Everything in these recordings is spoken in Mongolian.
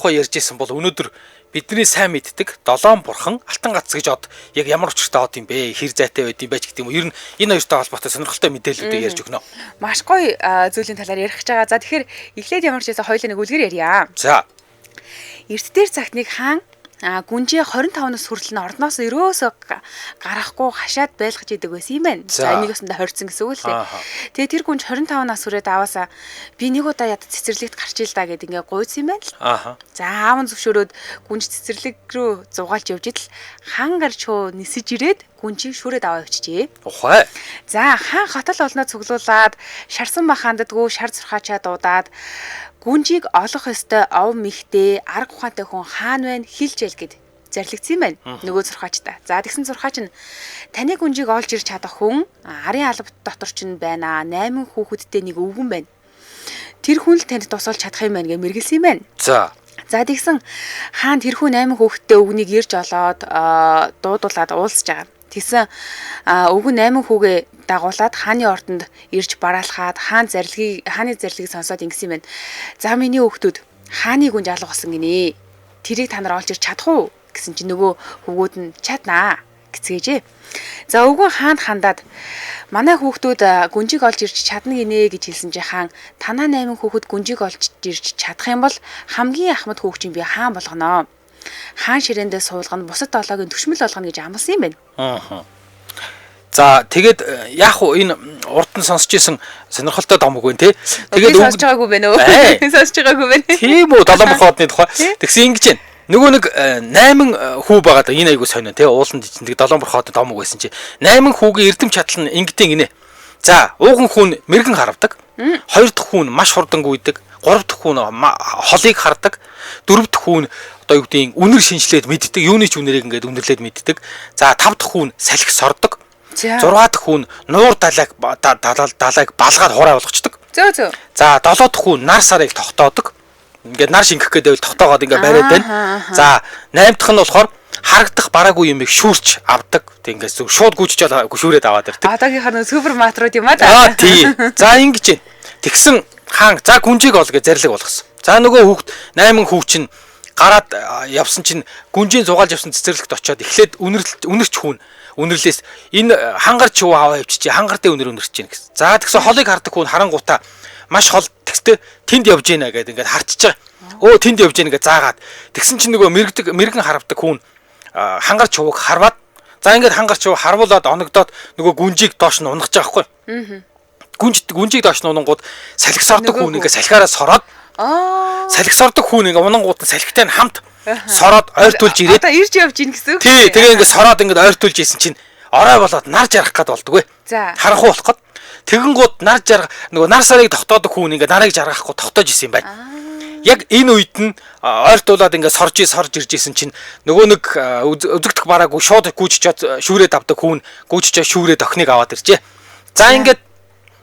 Тухай ярьж исэн бол өнөөдөр бидний сайн мэддэг долоон бурхан алтан гац гэж од яг ямар учиртай од юм бэ? Хэр зайтай байд юм бэ ч гэдэг юм уу. Ер нь энэ хоёртой холбоотой сонирхолтой мэдээллүүдийг ярьж өгнө. Маш гоё зүйлийн талаар ярих гэж байгаа. За, тэгэхээр эхлээд ямар ч байсан хоёулаа нэг үлгэр ярья. За. Эрт дээр цагт нэг хаан гүнжээ 25-наас хүртэл нь ордноос ерөөсөө гарахгүй хашаад байлгаж идэг байсан юм байна. За, энийг өсөндөө хорьсон гэсэн үг л дээ. Тэгээ тэр гүнж 25 нас хүрээд аваасаа би нэг удаа ядаж цэцэрлэгт гарч ил да гэд ингээ гуйсан юм байна л. За, аав нь зөвшөөрөөд гүнж цэцэрлэг рүү зугаалж явж идэл хан гарч хөө нисэж ирээд гүнжийг шүрээд аваа явчихжээ. Ухай. За, хаан хотол олноо цуглуулад шарсан ба ханддаггүй шар зурхаачаа дуудаад гүнжийг олох ёстой ов мэхтэй арга ухаантай хүн хаан байна хилж ял гэд зарлигдсан юм байна. Нөгөө зурхаачтай. За, тэгсэн зурхаач нь таны гүнжийг олж ирж чадах хүн арын алба дотор ч байна. 8 хүүхэдтэй нэг өвгөн байна. Тэр хүн л танд тусалж чадах юм байна гэж мэргэлсэн юм байна. За. За, тэгсэн хаан тэрхүү 8 хүүхэдтэй өвгнийг ирж олоод дуудуулаад уулзж байгаа. Тэгсэн өвгөн 8 хүүгээ дагуулад хааны ордонд ирж бараалхаад хааны зарлигийг сонсоод ингэсэн юм байна. За, миний хүүхдүүд хааны гүнж алга болсон гинэ. Тэрийг та нар олж ирж чадах уу гэсэн чинь нөгөө хөвгүүд нь чаднаа гэцгээжээ. За, өвгөн хаанд хандаад манай хүүхдүүд гүнжийг олж ирж чадна гинэ гэж хэлсэн чинь хаан танаа 8 хүүхэд гүнжийг олж ирж чадах юм бол хамгийн ахмад хүүхчийг би хаан болгоно. Хаан ширээндээ суулгана, бусад долоогийн төшмөл болгоно гэж амласан юм байна. За, тэгээд яах вэ, энэ урд нь сонсч исэн сонирхолтой домог байна те. Тэгээд сонсож байгаагүй байна уу? Сонсож байгаагүй байна. Тийм үү, долоон бурхан одны тухай. Тэгсэн ингэж байна. Нөгөө нэг 8 хүү байгаа да, энэ айгуу сонио те, ууланд нэг долоон бурхан одны домог байсан чи 8 хүүгийн эрдэм чадал нь ингэдэй гинэ. За, ууган хүн мэрэгэн харавдаг. Хоёр дахь хүн маш хурдан гүйдэг. Гурав дахь хүн холыг хардаг. Дөрөв дахь хүн одоо юу гэдгийг үнэр шинжлээд мэддэг. Юуны ч үнэрийг ингээд үнэрлээд мэддэг. За, тав дахь хүн салхи сордог. Зургаа дахь хүн нуур далайг далайг балгаад хураа болгочдөг. Зөө зөө. За, долоо дахь хүн нар сарыг тогтоодог. Ингээд нар шингэх гээд байвал тогтоогоод ингээд бариад байна. За, 8 дахь нь болохоор харагдах бараагүй юмыг шүүрч авдаг. Тэг ингээд зүг шууд гүйжиж шүүрээд аваад ирдэг. Одоогийнхаа нэг супер матрууд юм аа. Аа, тий. За, ингэж. Тэгсэн хаан за гүнжийг ол гэж зарлиг болгосон. За, нөгөө хүүхд 8 хүү чинь гараад явсан чинь гүнжийн зугаалж явсан цэцэрлэгт очиод эхлээд үнэрч хүн үнэрлээс энэ хангар чуу аваа явчихжээ, хангар дээр үнэр үнэрч чинь гэсэн. За, тэгсэн холыг хардаг хүн харангуутаа маш хол тэгтээ тэнд явж гинэ гэдэг ингээд харчиж байгаа. Өө, тэнд явж гинэ гэж заагаад тэгсэн чинь нөгөө мэрэгэн харавдаг хүн хангар чууг харваад за ингээд хангар чуу харвуулаад оногдоод нөгөө гүнжийг доош нь унах гэж байгаа байхгүй. Гүнжийг доош нь унангууд салхи сордог хүн ингээд салхиараа сороод салхи сордог хүн ингээ унангууд нь салхитай нь хамт сороод ойртуулж ирээд одоо ирж явж ийн гэсэн үг. Тий, тэгээ ингээ сороод ингээ ойртуулж исэн чинь орой болоод нар жаргах гээд болдгоо. Харанхуй болох гээд тэгэнгүүт нар жарга нөгөө нар сарыг тогтоодог хүн ингээ нарыг жаргахгүй тогтоож исэн юм байна. Яг энэ үед нь ойртуулад ингээ сорж ирж исэн чинь нөгөө нэг үзэгдэх бараагүй шууд гүйжиж шүүрээд авдаг хүн гүйжиж шүүрээд охиныг аваад иржээ. За, ингээд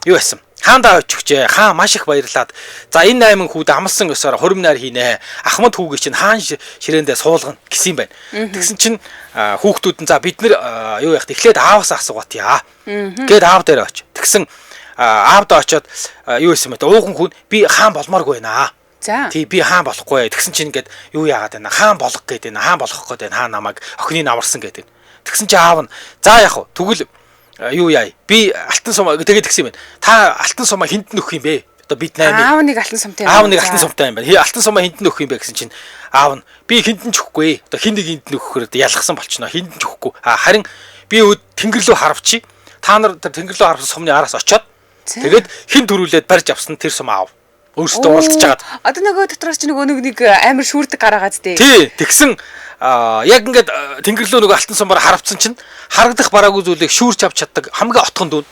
юу яасан? Хаандаа очихжээ. Хаан маш их баярлаад за энэ 8 хүүд амлсан ёсоор хурим найр хийнэ. Ахмад хүүгийг чинь хаан ширээндээ суулгана гэсэн юм байна. Тэгсэн чинь хүүхдүүд нь за бид нэр юу яах вэ? Эхлээд ааваас асуугаат яа. Гээд аав дээр очив. Тэгсэн аавдаа очиод юу яасан бэ? Ууган хүн би хаан болмооргүй байна. Тий, би хаан болохгүй. Тэгсэн чинь ингээд юу яагаад байна? Хаан болох гээд байна. Хаан болох гээд байна. Хаан намайг охиныг аварсан гэдэг. Тэгсэн чинь аав нь за яах вэ? Тэгвэл юу яа? Би алтан сум тэгээд тэгсэн юм байна. Та алтан сумаа хинт нөх юм бэ? Одоо бид 8 аав нэг алтан сумтай юм. Аав нэг алтан сумтай юм байна. Алтан сумаа хинт нөх юм бэ гэсэн чинь аав нь би хинт нь ч өгөхгүй. Одоо хин нэг хинт нөхөхөр ялгсан болчихно. Хинт нь ч өгөхгүй. Харин би өд тэнгэр лөө харавчи. Та нар тэнгэр лөө харсан сумны араас очиод тэгээд хин төрүүлээд барьж авсан тэр сум аав. Өөрсдөө уулзж хагаад. Одоо нөгөө дотроос чи нөгөө нэг амар шүүрдэг гараагаад тий. Тий, тэгсэн яг ингээд тэнгэр лөө нөгөө алтан сумаар харавцсан чинь харагдах бараагүй зүйлийг шүүрч авч чаддаг хамгийн отхон дүүн.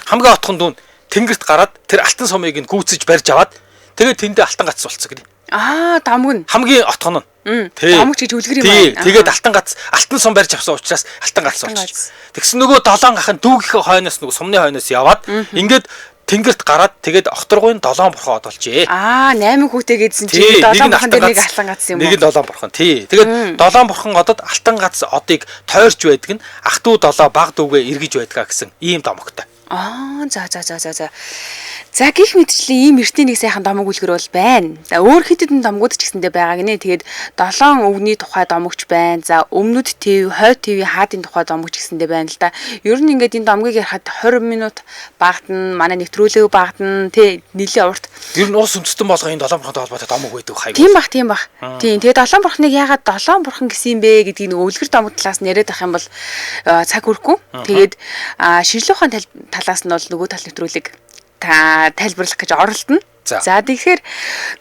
Хамгийн отхон дүүн тэнгэрт гараад тэр алтан сумыг нь гүйцэж барьж аваад тэгээд тэндээ алтан гац болцсон гэдэг. Аа, дамг нь. Хамгийн отхон нь. Дамг ч гэж үлгэр юм байна. Тэгээд алтан гац алтан сум барьж авсан учраас алтан гац болчих. Тэгсэн нөгөө долоон гах нь дүүгийнхээ хойноос нөгөө сумны хойноос яваад ингээд тэнгэрт гараад тэгээд огторгуйн долоон бурхан од болжээ. Аа, 8 хүүтэй гэдсэн чинь долоон бурхан дээр нэг алтан гац юм уу? Нэг нь долоон бурхан. Тий. Тэгээд долоон бурхан одод алтан гац одыг тойрч байдаг нь ах дүү долоо баг дүүгээ эргэж байдгаа гэсэн ийм домогтой. Аа, за за за за за. За, гих мэтчлийн ийм эртний нэг сайхан домог үлгэр бол байна. За, өөр хэд хэдэн домгууд ч гэсэндээ байгаа гинэ. Тэгээд долоон өвгний тухай домогч байна. За, өмнөд төв, хойд төвийн хаадын тухай домогч гэсэндээ байна л да. Ер нь ингээд энэ домгийг ярихад 20 минут багтана, манай нэвтрүүлэг багтана, тэ, нэлээ урт. Ер нь улс үндэстэн болгоо энэ долоон бурхантай холбоотой домог байдаг хайг. Тийм бах, тийм бах. Тийм. Тэгээд долоон бурхныг яагаад долоон бурхан гэсэн юм бэ гэдгийг нэг үлгэр домог талаас нь яриад ах юм бол цаг хүрхгүй. Тэгээд шинжлэх ухааны талаас нь бол нөгөө тал нэвтрүүлэг та тайлбарлах гэж оролдоно. За, тэгэхээр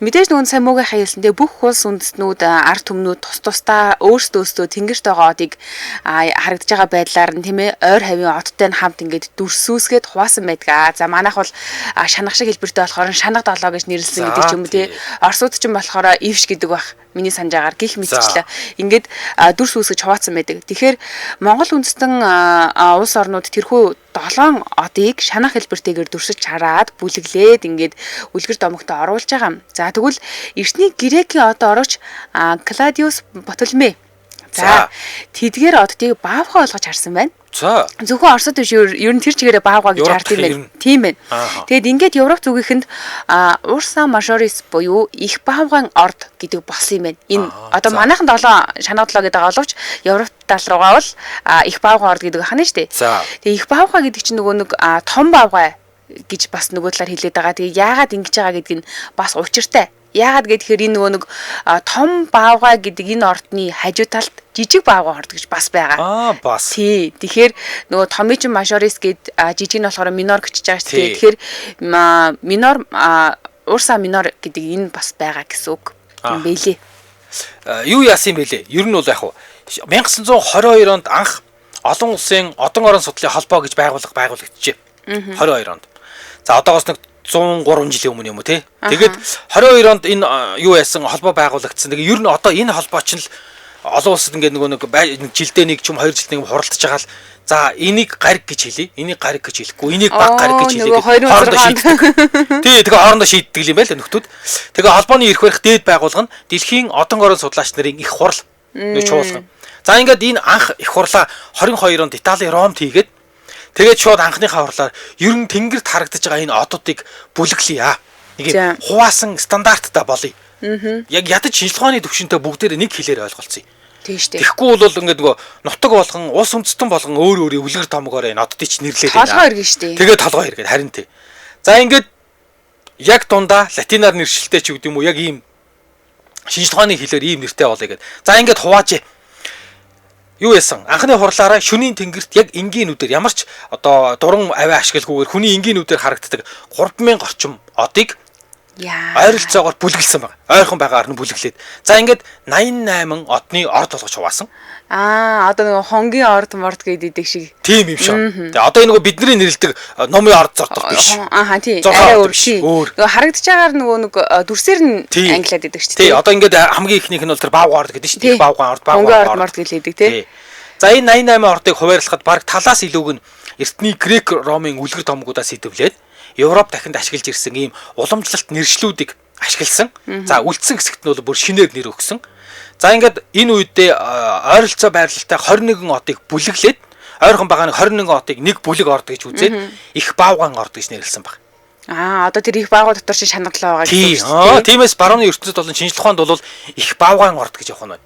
мэдээж нөгөө сайн муугийнхаа хэлсэндээ бүх улс үндэстнүүд, ард түмнүүд тус тусдаа өөрсдөө өөрсдөө тэнгэрт байгаа одыг харагдаж байгаа байдлаар нь, тийм ээ, ойр хавийн одтой нь хамт ингээд дүрсүүсгээд хуваасан байдаг. За, манайх бол шанах шиг хэлбэртэй болохоор шанах долоо гэж нэрлсэн гэдэг ч юм уу, тий. Орсууд ч юм болохоор ивш гэдэг бах, миний санаж байгаагаар, гих мэтчлээ. Ингээд дүрс үүсгэж хуваацсан байдаг. Тэгэхээр Монгол үндэстэн улс орнууд тэрхүү долоон одыг шанах хэлбэртэйгээр дүрсэж чараад бүлэглээд ингээд үлгэр домогт оруулж байгаа юм. За, тэгвэл эртний Грекийн од орооч Кладиус Птолемей. За, тэдгээр оддыг баавгай болгож харсан байна. Зөвхөн Оросд биш, ер нь тэр чигээрээ баавгай гэж Европ хард юм ер байна. нь. Тийм байна. Тэгээд ингээд Европ зүгийнхэнд Урса Мажорис буюу их баавгайн орд гэдэг болсон юм байна. Энэ одоо манайхан долоон шанаа долоо гэдэг байгаа боловч Европ тал руугаа бол их баавгайн орд гэдэг байна шүү дээ. Тэгээ их баавгай гэдэг чинь нөгөө нэг том баавгай гэж бас нөгөө талаар хэлээд байгаа. Тэгээ яагаад ингэж байгаа гэдг нь бас учиртай. Яагаад гэхээр энэ нөгөө нэг том баавгай гэдэг энэ ордны хажуу талд жижиг баавгай орд гэж бас байгаа. Аа, бас. Тий. Тэгэхээр нөгөө томын мажорис гэд, жижиг нь болохоор минор гэж байгаа шүү дээ. Тэгэхээр минор, урса минор гэдэг энэ бас байгаа гэсэн үг юм бэлээ. Юу яасан юм бэлээ? Ер нь бол яг хуу 1922 онд анх олон улсын одон орон судлалын холбоо гэж байгууллага байгуулагджээ. 22 онд. За, одоогоос нэг 103 жилийн өмнө юм уу, те. Тэгээд 22 онд энэ юу яасан, холбоо байгуулагдсан. Тэгээ ер нь одоо энэ холбоо чинь л олон улсад ингээд нөгөө нэг жилдээ нэг ч юм, 2 жилд нэг юм хуралдаж байгаа л, за, энийг гариг гэж хэлье. Энийг гариг гэж хэлэхгүй. Энийг баг гариг гэж хэлье. Нөгөө хоорондоо 26 шийддэг. Тий, тэгээ хоорондоо шийддэг юм байл нөхдүүд. Тэгээ холбооны эрх барих дээд байгууллага нь дэлхийн одон орон судлаач нарын их хурал, нэг чуулган. За, ингээд энэ анх их хурлаа 22 онд Италийн Ромд хийгээд, тэгээд шууд анхныхаа хурлаар ер нь тэнгэрт харагдаж байгаа энэ одуудыг бүлэглэе. Нэг юм хуваасан стандарттай болъё. Яг ядаж шинжилгээ ухааны төвшөнтэй бүгдээр нэг хэлээр ойлголцъё. Тийм шүү дээ. Тэгэхгүй бол ингээд нөгөө нутаг болгон, улс үндэстэн болгон өөр өөрийн үлгэр томгоор энэ оддыг ч нэрлээд байна. Толгой эргэн шүү дээ. Тэгээд толгой эргээд, харин тий. За, ингээд яг дундаа латинаар нэршилтэй ч гэдэг юм уу, яг ийм шинжилгээ ухааны хэлээр ийм нэртэй болъё гэд. За, ингээд хуваажээ. Юу яасан? Анхны хурлаараа шөнийн тэнгэрт яг энгийн нүдээр, ямар ч одоо дуран авиа ашиглахгүйгээр хүний энгийн нүдээр харагддаг 3000 орчим одыг ойролцоогоор бүлэглэсэн байна. Ойрхон байгаагаар нь бүлэглээд. За, ингээд 88 одны орд болгож хуваасан. Аа, одоо нөгөө хонгийн орд морд гэдэг шиг. Тийм юм шиг. Тэгээ одоо энэ нөгөө бидний нэрлэдэг номын орд зортох биш. Ааха, тий. Зургаан Арай орд өөр биш. тий. Өөр. Нөгөө харагдаж байгаагаар нөгөө нэг дүрсээр нь Тий. ангилаад идэг шүү Тий, дээ. одоо ингээд хамгийн ихнийх нь бол тэр баавгай орд гэдэг шүү дээ. Баавгай орд, Хонгийн баавгай орд орд. морд гэлээдэг, тий. Тий. За, энэ 88 ордыг хуваарлахад бараг талаас илүүг нь эртний Грек Ромын үлгэр томгуудаас идэвлээд Европ дахинд ашиглаж ирсэн ийм уламжлалт нэршлүүдийг ашигласан. За, үлдсэн хэсэгт нь бол бүр шинээр нэр өгсөн. За, ингээд энэ үедээ ойролцоо байрлалтай 21 одыг бүлэглээд, ойрхон байгаа нэг 21 одыг нэг бүлэг орд гэж үзээд их баавгайн орд гэж нэрлэсэн баг. Аа, одоо тэр их баавгай дотор чинь шанаглаа байгаа гэсэн үг шүү Аа, дээ. тиймээс барууны ертөнцид болон шинжлэх ухаанд бол их баавгайн орд гэж явах нь байна.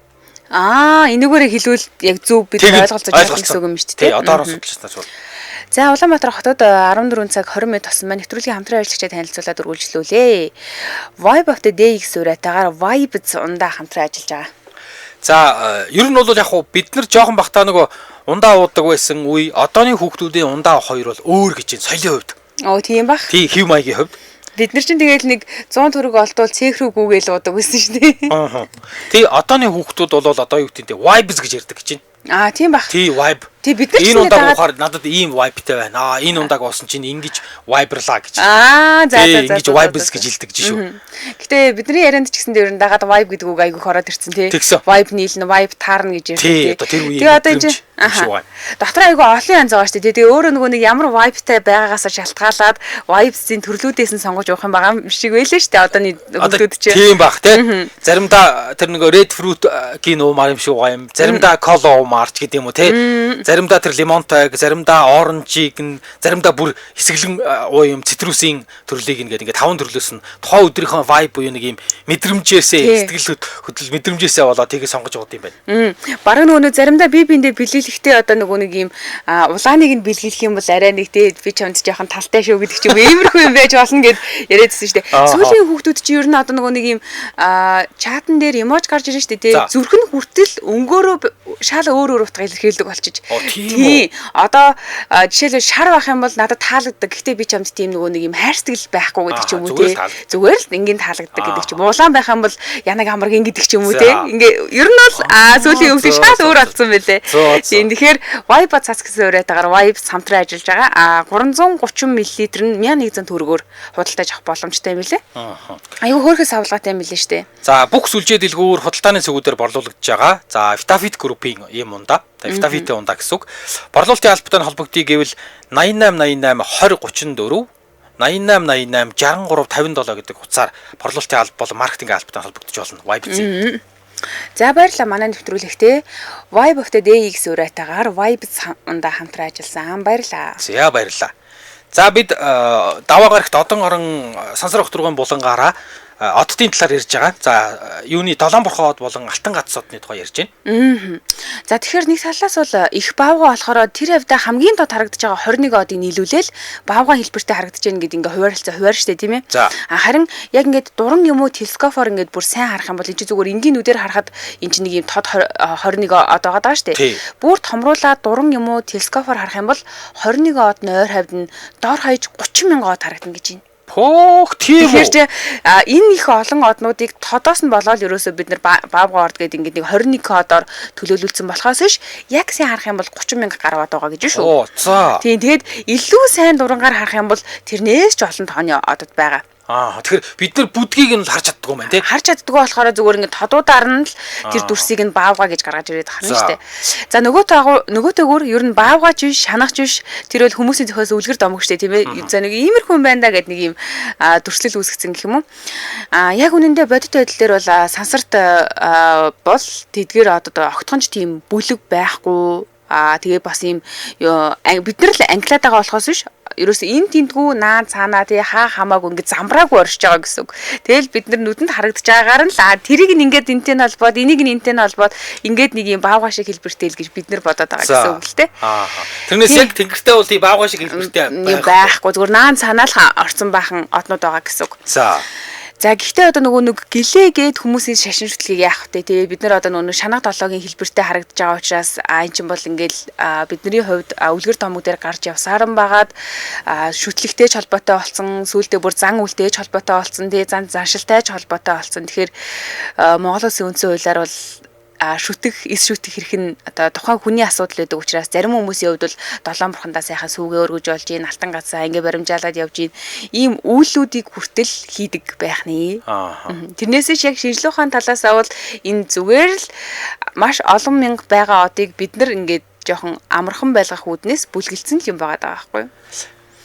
Аа, энэгээрээ хэлвэл яг зөв бид ойлголцож байгаа гэсэн үг юм шүү Тий, дээ. одоо орон судлаач нар. За, Улаанбаатар хотод 14 цаг 20 минут болсон байна. Нэвтрүүлгийн хамтран ажиллагчид танилцуулаад үргэлжлүүлээ. Vibe of the Day гэсэн уриатайгаар Vibes ундаа хамтран ажиллаж байгаа. За, ер нь бол яг хуу бид нар жоохон бахтаа нөгөө ундаа уудаг байсан үе, одооны хүүхдүүдийн ундаа хоёр бол өөр гэж байна, соёлын хувьд. Оо, тийм бах. Тий, хэв маягийн хувьд. Бид нар чинь тэгэл нэг 100 төгрөг олдвол цех рүү гүгээл уудаг байсан шүү дээ. Аа. Тий, одооны хүүхдүүд бол одоо юу гэдэг нь vibes гэж ярьдаг гэж байна. Аа, тийм бах. Тий, vibe. Тий, бид нар ч энэ нэг ундааг дагаад уухаар надад ийм vibe-тэй байна. Аа, энэ ундааг уусан чинь ингэж vibe-рлаа гэж. Аа, за Тий, за за. ингэж vibes гэж хэлдэг гэж шүү. Гэтэ бидний ярианд ч гэсэн дээр нь дагаад vibe гэдэг үг айгүйх ороод ирсэн, тий. Тэгсэн. Vibe нийлнэ, vibe таарна гэж ярьдаг, Тий, тий. одоо тэр үеийн Тэгээ одоо энэ мэдрэмж чинь юм шиг байна. Дотор айгүй олон янз байгаа шүү дээ. Тэгээ өөрөө нөгөө нэг ямар vibe-тай байгаагаасаа шалтгаалаад vibes-ийн төрлүүдээс нь сонгож явах юм байгаа юм шиг байлаа шүү дээ. Одооны хүүхдүүд чинь. Тийм бах, тий. Заримдаа тэр нөгөө red fruit гийн уумаар юм шиг байгаа юм. Заримдаа cola уумаарч гэдэг юм уу те. Заримдаа тэр лимонтойг, заримдаа оранжийг нь, заримдаа бүр хэсэглэн уу юм цитрусийн төрлийг ингээд ингээд таван төрлөөс нь тухайн өдрийнхөө vibe буюу нэг юм мэдрэмжээсээ сэтгэл хөдлөл мэдрэмжээсээ болоо тгээ сонгож яваад юм байна. Бараг нөгөө заримдаа би биэндээ бэлгэлэхдээ одоо нөгөө нэг юм улааныг нь бэлгэлэх юм бол арай нэг те би чамд жоохон талтай шүү гэдэг ч юм иймэрхүү юм байж болно гэд яриадсэн шүү дээ. Сүүлийн хүүхдүүд чи ер нь одоо нөгөө нэг юм чатан дээр эможи гарч ирнэ шүү дээ те. Зүрх нь хүртэл өнгөөрөө шал өөр өөр утга илэрхийлдэг болчих. Тийм. Одоо жишээлбэл шар байх юм бол надад таалагддаг. Гэхдээ би чамд тийм нөгөө нэг юм хайр сэтгэл байхгүй гэдэг ч юм уу те. Зүгээр л энгийн таалагддаг гэдэг ч юм. Улаан байх юм бол янаг амаргийн гэдэг ч юм уу те. Ингээ ер нь бол сүүлийн үеийн шал өөр болсон байлээ. Тийм, тэгэхээр Vibe цас гэсэн уриатаагаар Vibe самтран ажиллаж байгаа. 330 мл нь 1100 төгрөгөөр худалдаж авах боломжтой юм билээ. Айгүй хөөрхөн савлгаатай юм билээ штэ. За, бүх сүлжээ дэлгүүр худалдааны цэгүүдээр борлуулагдж байгаа. За, Vitafit Group-ийн ийм ундаа. Vitafit-ийн ундаа гэсэн үг. Борлуулалтын албатай холбогдъё гэвэл 88 88 20 34 88 88 63 57 гэдэг утсаар борлуулалтын алба болон маркетинг албатай холбогдож болно. Vibe-ийн. За, баярлалаа манай нэвтрүүлэгтээ Vibe of the Day гэсэн уриатаагаар Vibe ундаа хамтран ажилласан. Баярлалаа. За, баярлалаа. За, бид даваа гарагт одон орон сансар огторгон булангаараа оддын талаар ярьж байгаа. За, юуны долоон борхон од болон алтан гац одны тухай ярьж байна. За, тэгэхээр нэг талаас бол их баавга болохоор тэр хавьда хамгийн тод харагдаж байгаа 21 одыг нийлүүлээл баавга хэлбэртэй харагдаж байна гэдэг ингээ хуваарлцаа хуваар штэ тийм ээ. Харин яг ингээд дуран юм уу телескопоор ингээд бүр сайн харах юм бол энэ чи зүгээр энгийн нүдээр харахад энэ чи нэг юм тод 21 од байгаа даа штэ. Бүр томруулаад дуран юм уу телескопоор харах юм бол 21 од нь ойр хавьд нь дор хаяж 30 мянган од харагдана гэж байна. Пөөх, тийм үү. Тэгэхээр энэ их олон однуудыг тодоос нь болоод ерөөсөө бид нар баавга орд гэдэг ингээд нэг 21 одоор төлөөлүүлсэн болохоос биш яг сайн харах юм бол 30 мянга гарваад байгаа гэж шүү. Оо, за. Тийм, тэгээд илүү сайн дурангаар харах юм бол тэрнээс ч олон тооны одод байгаа. Тэгэхээр бид нар бүдгийг нь харж чаддгүй юм байна тий. Харж чаддгүй болохоор зүгээр ингээд тодуудаар нь л тэр дүрсийг нь баавга гэж гаргаж ирээд харна шүү дээ. За, нөгөөтэйгүр ер нь баавгаач биш, шанахч биш, тэр бол хүмүүсийн зохиос үлгэр домог шүү дээ тийм ээ. За, нэг иймэрхүү юм байна да гэд нэг юм дүрслэл үүсгэсэн гэх юм уу. Яг үнэндээ бодит байдал дээр бол сансарт бол тэдгээр одод огтхонч тийм бүлэг байхгүй. Тэгээ бас ийм бид нар л англиад байгаа болохоос биш ерөөсөө энэ тэндгүү наа цаанаа тий хаа хамаагүй ингэ замбраагүй оршиж байгаа гэсэн үг. Тэгэл бид нар нүдэнд харагдаж байгаагаар нь л тэрийг нь ингээд энтэй нь холбоод энийг нь энтэй нь холбоод ингээд нэг юм баавгай шиг хэлбэртэй л гэж бид нар бодоод байгаа гэсэн үг л дээ. Тэрнээс яг тэнгэртэй бол тий баавгай шиг хэлбэртэй байхгүй, зүгээр наа цаанаа л орцсон баахан однууд байгаа гэсэн үг. За. За, гэхдээ одоо нөгөө нэг гэлээ гээд хүмүүсийн шашин шүтлгийг яах вэ те, бид нар одоо нөгөө шанаг долоогийн хэлбэртэй харагдаж байгаа учраас энэ чинь бол ингээл бидний хувьд үлгэр домог дээр гарч явсаар нь байгаад шүтлэгтэй ч холбоотой болсон, сүүлдээ бүр зан үйлтэй ч холбоотой болсон те, зан заншилтай ч холбоотой болсон. Тэгэхээр Монгол улсын үндсэн хуулиар бол шүтэх, эс шүтэх хэрэг нь одоо тухайн хүний асуудал байдаг учраас зарим хүмүүсийн хувьд бол долоон бурхандаа сайхан сүүгээ өргөж болж гин, алтан гацаа ингээ баримжаалаад явж гин, ийм үйллүүдийг хүртэл хийдэг байх нэ. Тэрнээс ч яг шинжлэх ухааны талаас авал энэ зүгээр л маш олон мянга байгаа одыг бид нар ингээд жоохон амархан байлгах үүднээс бүлгэлцэн л юм байгаа даа байхгүй юу?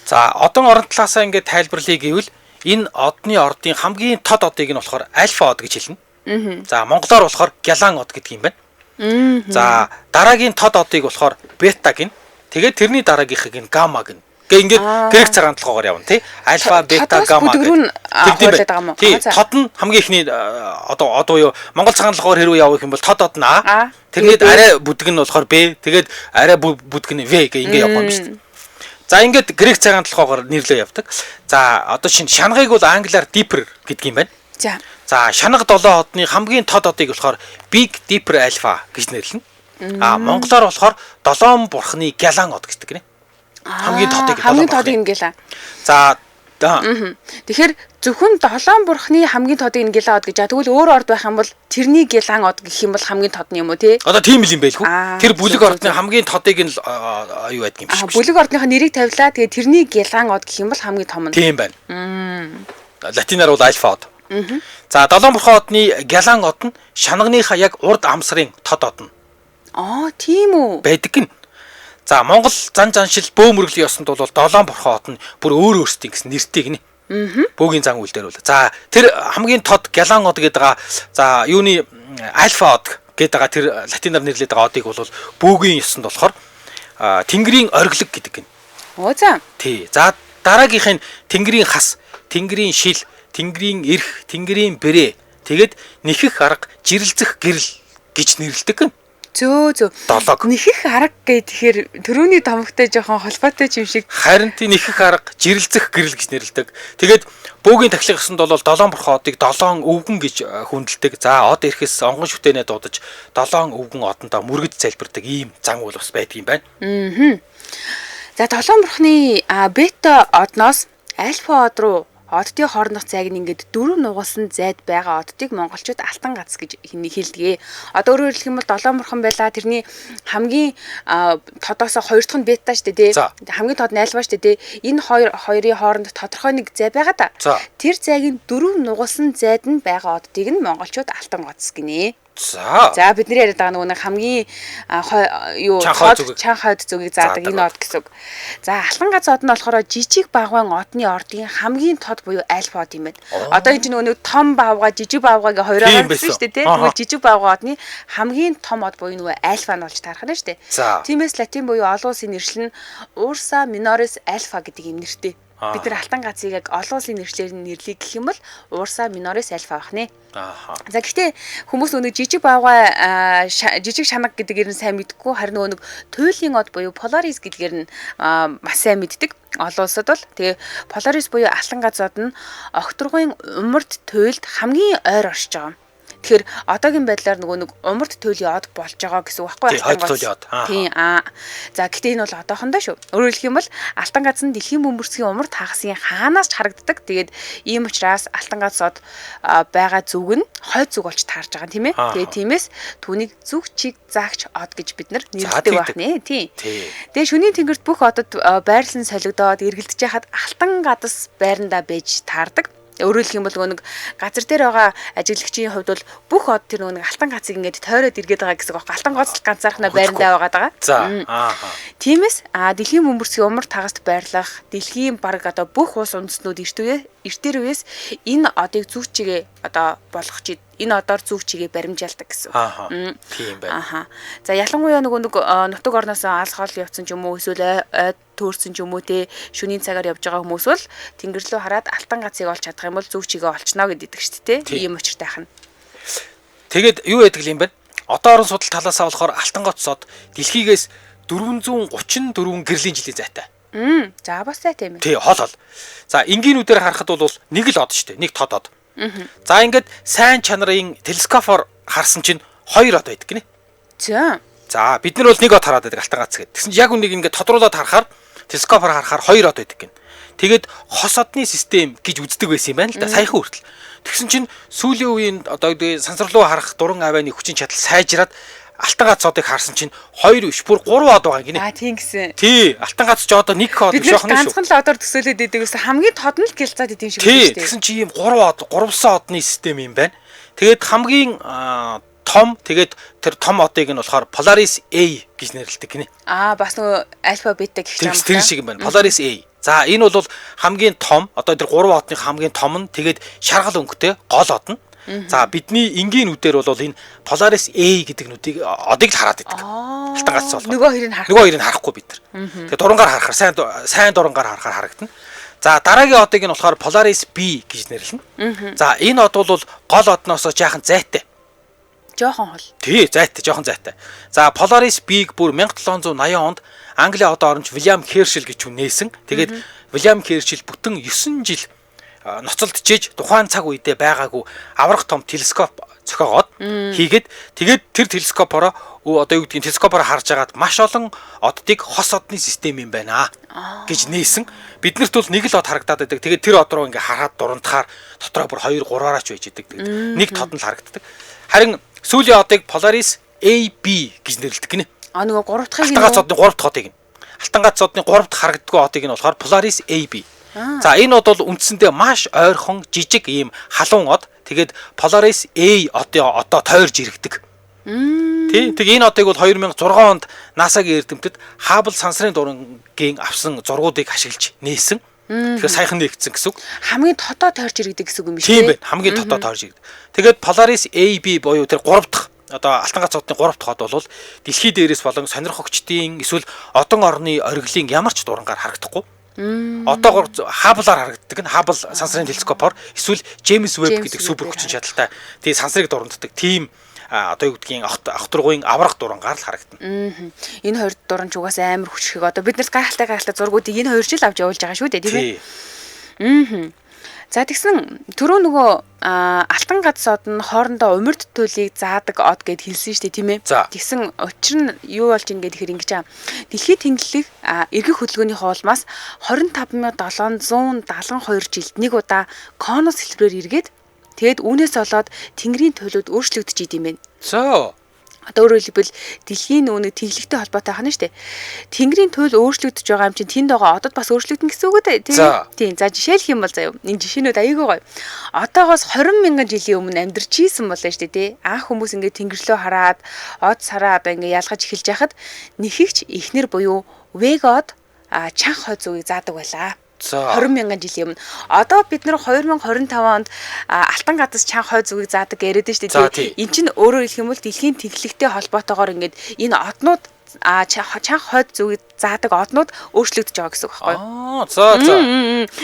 За, одон орон талаасаа ингээд тайлбарлая гэвэл энэ одны ордын хамгийн тод одыг нь болохоор альфа од гэж хэлнэ. За, монголоор болохоор гялан од гэдэг юм байна. За, дараагийн тод одыг болохоор бета гин. Тэгээд тэрний дараагийнхыг нь гамма гин. Гэ ингээд грек цагаан толгоогоор явна тий. Альфа, бета, гамма гэх. Тэгдэм байгаа юм уу? Тий, тод нь хамгийн эхний одоо од буюу монгол цагаан толгоогоор хэрвээ явах юм бол тод од нь А. Тэрнээд арай бүдэг нь болохоор Б. Тэгээд арай бүдэг нь В гэ ингээд явах юм шүү дээ. За, ингээд грек цагаан толгоогоор нэрлээ явдаг. За, одоо шинэ шанагыг бол англиар dipper гэдэг юм байна. За. За, шанаг 7 одны хамгийн тод одыг болохоор Big Dipper Alpha гэж нэрлэнэ. Монголоор болохоор долоон бурхны гялан од гэдэг нэ. Хамгийн тодыг хамгийн тодыг нь гялан. За. Тэгэхээр зөвхөн долоон бурхны хамгийн тодыг нь гялан од гэж. Тэгвэл өөр орд байх юм бол тэрний гялан од гэх юм бол хамгийн тод нь юм уу те? Одоо тийм л юм байлгүй. Тэр бүлэг ордны хамгийн тодыг нь юу байдаг юм шиг. Бүлэг ордныхоо нэрийг тавилаа. Тэгээ тэрний гялан од гэх юм бол хамгийн том нь. Тийм байна. Латинаар бол альфа од. За, долоон бурхан одны гялан од нь шанагныхаа яг урд амсрын тод од нь. Тийм үү. Байдаг гин. За, Монгол зан заншил бөө мөргөлийн ёсонд бол долоон бурхан од нь бүр өөр өөрсдийн гэсэн нэртэй гинэ. Бөөгийн зан үйл дээр бол. За, тэр хамгийн тод гялан од гэдэг байгаа. За, юуны альфа од гэдэг байгаа тэр латинаар нэрлэдэг байгаа одыг бол бөөгийн ёсонд болохоор Тэнгэрийн ориглог гэдэг гин. Оо за. Тий. За дараагийнх нь Тэнгэрийн хас, Тэнгэрийн шил, Тэнгэрийн эрх, Тэнгэрийн бэрээ. Тэгээд нэхэх арга, жирэлзэх гэрэл гэж нэрлэдэг гин. Зөө зөө. Долоог. Нэхэх арга гэхээр төрөүний томогтой жоохон холбоотой юм шиг. Харин тий нэхэх арга, жирэлзэх гэрэл гэж нэрлэдэг. Тэгээд бөөгийн тахилга ёсонд бол долоон бурхан одыг долоон өвгөн гэж хүндэлдэг. За од ирэхээс онгон шүтэнэ дуудаж долоон өвгөн одондоо мөргөд залбирдаг ийм зан үйл бас байдаг юм байна. За долоон бурхны бета одноос альфа од руу оддын хоорондох зайг нь ингээд дөрөв нугалсан зайд байгаа оддыг монголчууд алтан гац гэж хэлдэг. Одоо өөрөөр хэлэх юм бол долоон бурхан байлаа. Тэрний хамгийн тодоосоо хоёр дахь нь бета шүү дээ, тий. Хамгийн тод нь альфа шүү дээ, тий. Энэ хоёрын хооронд тодорхой нэг зай байгаа да. Тэр зайг нь дөрөв нугалсан зайд нь байгаа оддыг нь монголчууд алтан гоц гинэ. За. За бидний яриад байгаа нөгөө нэг хамгийн юу чанх хойд зүгийг заадаг энэ од гэсэн үг. За алтан гац од нь болохоор жижиг багван одны ордын хамгийн тод буюу альфа од юм байна. Одоо энэ чинь нөгөө нэг том бавга, жижиг бавга гэ хоёроор гэсэн шүү дээ, тий. Тэгвэл жижиг бавга одны хамгийн том од буюу нөгөө альфа нь болж таарах нь шүү дээ. Тиймээс латин буюу олон улсын нэршил нь Ursa Minoris Alpha гэдэг юм нэртэй. Бид нар алтан гацыг яг олон улсын нэршлээр нь нэрлэе гэх юм бол Ursa Minoris Alpha байх нэ. Ааха. За гэхдээ хүмүүс нөгөө жижиг бавга жижиг шанаг гэдгээр нь сайн мэдэхгүй харин нөгөө нэг туйлын од буюу Polaris гэдгээр нь маш сайн мэддэг. Олон улсад бол тэгээ Polaris буюу алтан гац од нь огторгуйн умард туйлд хамгийн ойр оршиж байгаа. Тэгэхээр одоогийн байдлаар нөгөө нэг умард туйлын од болж байгаа гэсэн үг байхгүй юу? Хойд туйлын од. Тийм аа. За гэхдээ энэ бол одоохондоо шүү. Өөрөөр хэлэх юм бол алтан гац нь дэлхийн бөмбөрцгийн умард хагасын хаанаас ч харагддаг. Тэгээд ийм учраас алтан гац од байгаа зүг нь хойд зүг болж таарж байгаа юм тийм ээ. Тэгээд тиймээс түүнийг зүг чиг заагч од гэж бид нар нэрлэдэг байх нэ. Тийм. Тэгээд шөнийн тэнгэрт бүх одод байрлан солигдоод эргэлдэж яхад алтан гадас байрандаа байж таардаг. Өөрөөр хэлэх юм бол нөгөө нэг газар дээр байгаа ажиглагчийн хувьд бол бүх од тэр нөгөө нэг алтан гацыг ингээд тойроод эргээд байгаа гэсэн үг байхгүй. Алтан гоц ганцаархнаа байрандаа байгаа даа. За. Аа. Тиймээс дэлхийн бөмбөрцгийн умар тагаст байрлах дэлхийн бараг одоо бүх улс үндэстнүүд эртээр үеэс энэ одыг зүг чигээ одоо болгох чи энэ одоор зүг чигээ баримжаалдаг гэсэн. Аа. Тийм байна. Аха. За ялангуяа нөгөө нэг нутаг орноос алс хол явцсан ч юм уу эсвэл ойд төөрсөн ч юм уу те шөнийн цагаар явж байгаа хүмүүс бол тэнгэр лүү хараад алтан гацыг олж чадах юм бол зүг чигээ олчно гэдэг шүү дээ те. Ийм учиртай хана. Тэгээд юу яадаг юм бэ? Одоо орон судал талаасаа болохоор алтан гоц од дэлхийгээс 434 гэрлийн жилийн зайтай. За бас зайтай юм. Тий, хол хол. За энгийнүүдээр харахад бол нэг л од шүү дээ. Нэг тод од. За ингээд сайн чанарын телескопоор харсан чинь хоёр од байдаг гинэ. За. За бид нар бол нэг од хараад байдаг алтан гац гэдэг. Тэгсэн чинь яг үнийг ингээд тодруулаад харахаар телескопоор харахаар хоёр од байдаг гин. Тэгээд хос одны систем гэж үздэг байсан юм байна л да саяхан хүртэл. Тэгсэн чинь сүүлийн үеийн одоо сансар руу харах дуран авианы хүчин чадал сайжраад алтан гац одыг харсан чинь 2 биш бүр 3 од байгаа гинэ. Аа тийм гэсэн. Тий, алтан гац ч одоо нэг од биш байна шүү. Ганцхан л одоор төсөөлөд идэг гэсэн хамгийн тод нь л гэлцаад идэм шиг байна шүү. Тэгсэн чи ийм 3 од, гурвсан одны систем юм байна. Тэгээд хамгийн том тэгээд тэр том одыг нь болохоор Polaris A гэж нэрлэдэг гинэ. Аа бас нөгөө альфа бета гэх юм байна. Тэр шиг юм байна. Polaris A. За энэ бол хамгийн том одоо тэр 3 одны хамгийн том нь тэгээд шаргал өнгөтэй гол од нь. За бидний энгийн нүдээр бол энэ Polaris A гэдэг нүдийг одыг л хараад идэг. Алтан гац бол. Нөгөө хоёрыг харахгүй. Нөгөө хоёрыг харахгүй бид нар. Тэгээд дурангаар харахаар сайн дурангаар харахаар харагдана. За дараагийн одыг нь болохоор Polaris B гэж нэрлэнэ. За энэ од бол гол одноосоо жаахан зайтай. Жохон хол. Тий, зайтай, жохон зайтай. За Polaris B-г бүр 1780 онд Английн одоо оромж William Herschel гэж хүн нээсэн. Тэгээд William Herschel бүтэн 9 жил ноцолдчихэж тухайн цаг үедээ байгаагүй аврах том телескоп зохиогоод хийгээд тэгээд тэр телескопороо одоо юу гэдгийг телескопороо харж агаад маш олон оддыг хос одны систем юм байна гэж нээсэн. Биднэрт бол нэг л од харагдаад байдаг. Тэгээд тэр од руу ингээ хараад дурандахаар дотроо бүр 2 3-аараа ч байж идэг. Тэгээд нэг тод нь л харагддаг. Харин сүүлийн одыг Polaris AB гэж нэрлэдэг гинэ. А нөгөө 3 дахьыг Алтан гац одны 3 дахь одыг нь. Алтан гац одны 3 дахь харагддаггүй одыг нь болохоор Polaris AB. За энэ од бол үндсэндээ маш ойрхон жижиг ийм халуун од. Тэгээд Polaris A одын одоо тойрж иргэдэг. Тий. Тэг энэ одыг бол 2006 онд NASA-гийн эрдэмтэд Hubble сансрын дурангийн авсан зургуудыг ашиглаж нээсэн. Тэгэхээр саяхан нээгдсэн гэсэн үг. Хамгийн тодоо тойрч иргэдэг гэсэн үг юм биш үү? Тийм байна. Хамгийн тодоо тойрч иргэдэг. Тэгээд Polaris AB буюу тэр 3 дахь одоо Алтан гац одны 3 дахь од бол дэлхий дээрээс болон сонирхогчдын эсвэл одон орны ориглын ямар ч дурангаар харагдахгүй. Одоогор Хабблаар харагддаг нь Хаббл сансрын телескопоор эсвэл Джеймс Веб гэдэг супер хүчин чадалтай тий сансрыг дуранддаг тийм одоо юу гэдгийг огторгуйн аврах дурангаар л харагдана. Энэ хоёр дуран ч угаасаа амар хүчрхэг. Одоо бид нарт гайхалтай зургуудыг энэ хоёр жил авч явуулж байгаа шүү дээ, тийм ээ. За тэгсэн түрүү нөгөө Алтан гац од нь хоорондоо умард төлийг заадаг од гэд хэлсэн шүү дээ, тийм ээ. Тэгсэн учир нь юу болж ин гэхээр ингэж аа. Дэлхийн тэнглэлийг эргэх хөдөлгөөний хоолмаас 25772 жилд нэг удаа конус хэлбэрээр эргээд тэгээд үүнээс болоод тэнгэрийн туйлууд өөрчлөгдөж идэм байх. За. Одоо өөрөөр хэлбэл дэлхийн нөгөө тэглэгтэй холбоотой хана штэ. Тэнгэрийн туйл өөрчлөгдөж байгаа юм чинь тэнд байгаа одод бас өөрчлөгдөн гэсэн үг үү тийм. Тийм. За жишээлх юм бол заяа. Энэ жишээнүүд аягүй гоё. Одоогоос 20 мянган жилийн өмнө амьдарч ийсэн болоо штэ тий. Анх хүмүүс ингээд тэнгэрлөө хараад од сараа одоо ингээд ялгаж эхэлж яхад нэхэгч эхнэр буюу Вега од чанх хой зүгийг заадаг байлаа. 20 мянган жилийн өмнө. Одоо бид нар 2025 онд Алтан гадас чанх хой зүгийг заадаг яриад шүү дээ. Энд чинь өөрөөр хэлэх юм бол дэлхийн тэнхлэгтэй холбоотойгоор ингээд энэ однууд чанх хойд зүгийг заадаг однууд өөрчлөгдөж байгаа гэсэн үг байхгүй юу? За за.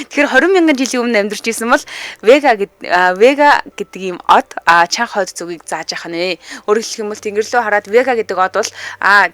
Тэгэхээр 20 мянган жилийн өмнө амьдарч исэн бол Вега гэдэг ийм од чанх хойд зүгийг зааж яхах нэ. Өөрөөр хэлэх юм бол тэнгэр лөө хараад Вега гэдэг од бол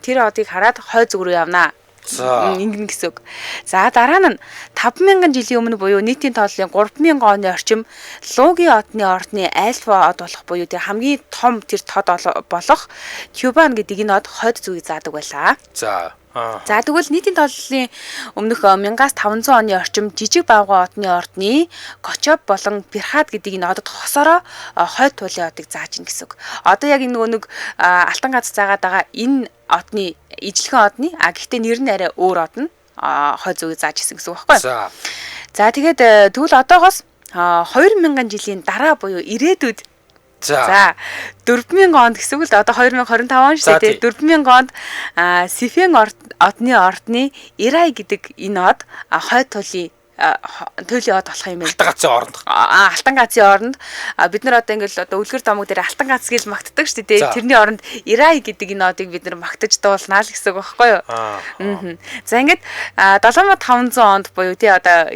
тэр одыг хараад хойд зүг рүү явнаа. Ингэнэ гэсэн үг. За дараа нь 5000 жилийн өмнө буюу нийтийн тооллын 3000 оны орчим Лугийн одны ордны альфа од болох буюу тэр хамгийн том тэр тод болох Тюбан гэдэг энэ од хойд зүгийг заадаг байлаа. За. За тэгвэл нийтийн тооллын өмнөх 1500 оны орчим жижиг бавгай одны ордны Кочоб болон Перхад гэдэг энэ одод хосороо хойд туулын одыг зааж ин гэсэн үг. Одоо яг энэ нөгөө нэг Алтан гац заагаад байгаа энэ одны ижлэгэн одны гэхдээ нэр нь арай өөр од нь хой зүгийг зааж исэн гэсэн үг байхгүй. За тэгээд тэгвэл одоогоос 2000 жилийн дараа буюу ирээдүйд за 4000 онд гэсэн үг л одоо 2025 он шүү дээ. 4000 онд Сифен одны ордны Ирай гэдэг энэ од хойд туйлын туйлын од болох юм байна. Алтан гацын оронд. Алтан гацын оронд бид нар одоо ингээл одоо үлгэр домог дээр алтан гац гэж магтдаг шүү дээ. Тэрний оронд Ирай гэдэг энэ одыг бид нар магтаж дуулнаа л гэсэн үг байхгүй юу? За ингээд 7500 онд буюу тий одоо